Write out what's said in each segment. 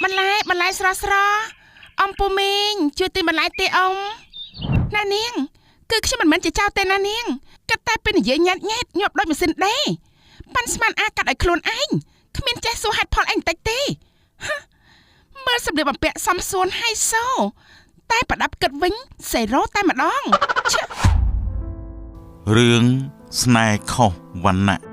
បន្លែបន្លែស្រស់ស្រស់អំពូមីងជួយទិញបន្លែទេអ៊ំណានាងគឺខ្ញុំមិនមែនជាចៅទេណានាងគិតតែពេលនិយាយញ៉ាត់ញ៉ែតញាប់ដូចម៉ាស៊ីនដេប៉ាន់ស្មានអាកាត់ឲ្យខ្លួនឯងគ្មានចេះសួរហេតុផលអីបន្តិចទេហ៎មើលសម្លៀកបំពាក់សំសួនហៃសូតែប្រដាប់គិតវិញសេរ៉ូតែម្ដងឆឹះ រឿងស្នេហ៍ខុសវណ្ណៈ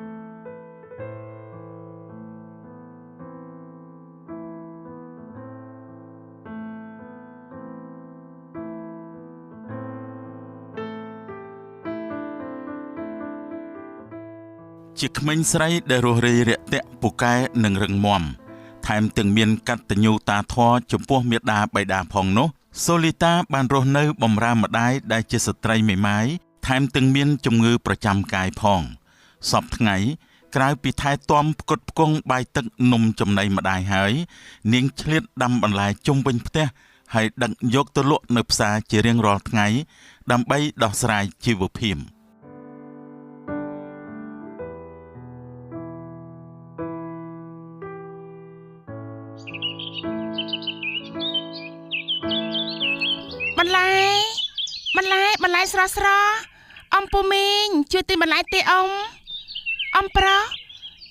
ជាក្មេងស្រីដែលរស់រាយរាក់ទាក់ពូកែនិងរឹងមាំថែមទាំងមានកតញ្ញូតាធម៌ចំពោះមាតាបិតាផងនោះសូលីតាបានរស់នៅបម្រើម្ដាយដែលជាស្ត្រីមេម៉ាយថែមទាំងមានជំងឺប្រចាំកាយផងសពថ្ងៃក្រៅពីថែទាំផ្គត់ផ្គង់បាយទឹកនំចំណីម្ដាយហើយនាងឆ្លៀតដាំបន្លែជុំវិញផ្ទះហើយដឹកយកទៅលក់នៅផ្សារជារៀងរាល់ថ្ងៃដើម្បីដោះស្រាយជីវភាព បន្លែបន្លែបន្លែស្រស់ស្រស់អំពូមីងជួយទិញបន្លែទេអ៊ំអំប្រុស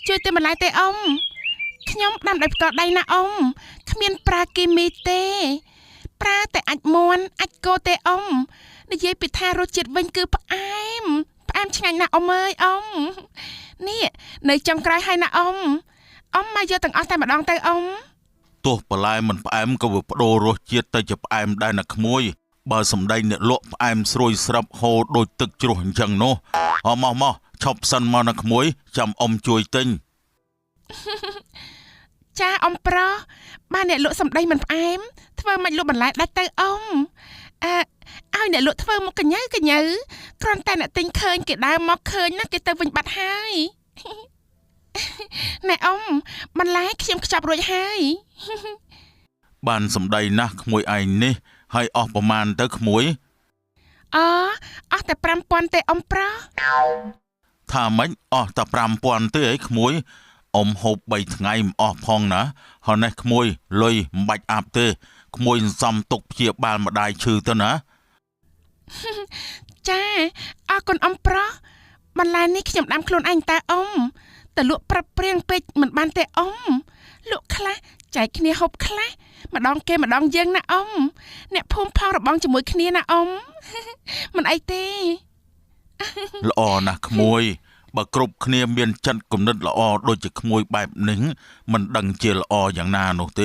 ជួយទិញបន្លែទេអ៊ំខ្ញុំដាំដោយផ្ទាល់ដៃណាអ៊ំគ្មានប្រើគីមីទេប្រើតែអាចមន់អាចគោទេអ៊ំនិយាយពីថារសជាតិវិញគឺផ្អែមផ្អែមឆ្ងាញ់ណាស់អ៊ំអើយអ៊ំនេះនៅចុងក្រោយហើយណាអ៊ំអ៊ំមកយកទាំងអស់តែម្ដងទៅអ៊ំ ទោះបន្លែមិនផ្អែមក៏វាប្ដូររសជាតិទៅជាផ្អែមដែរណាក្មួយបើសម្ដីអ្នកលក់ផ្អែមស្រួយស្រាប់ហូរដូចទឹកជ្រោះអញ្ចឹងនោះអមកមកឈប់សិនមកណាក្មួយចាំអ៊ំជួយទិញ ចាអ៊ំប្រុសបានអ្នកលក់សម្ដីមិនផ្អែមធ្វើមិនលក់បន្លែដាច់ទៅអ៊ំអើឲ្យអ្នកលក់ធ្វើមកកញ៉ៅកញ៉ៅគ្រាន់តែអ្នកទិញឃើញគេដើរមកឃើញណាគេទៅវិញបាត់ហើយ ណែអ៊ំបន្លែខ្ញុំខ្ចប់រួចហើយ បានសម្ដីណាស់ក្មួយឯងនេះហើយអស់ប្រមាណទៅក្មួយ អូអស់តែ5000ទេអ៊ំប្រុស ថាម៉េចអស់តែ5000ទេអីក្មួយអ៊ំហូប3ថ្ងៃមិនអស់ផងណាហើយនេះក្មួយលុយមិនបាច់អាប់ទេក្មួយសន្សំទុកព្យាបាលម្ដាយឈឺទៅណា ចាអរគុណអ៊ំប្រុសបន្លែនេះខ្ញុំដាំខ្លួនឯងតើអ៊ំតែលក់ប្រាប់ព្រៀងពេកមិនបានទេអ៊ំលក់ខ្លះចែកគ្នាហូបខ្លះម្ដងគេម្ដងយើងណាអ៊ំអ្នកភូមិផងរបងជាមួយគ្នាណាអ៊ំ មិនអីទេ ល្អណាស់ក្មួយបើគ្រប់គ្នាមានចិត្តគំនិតល្អដូចជាក្មួយបែបនេះមិនដឹងជាល្អយ៉ាងណានោះទេ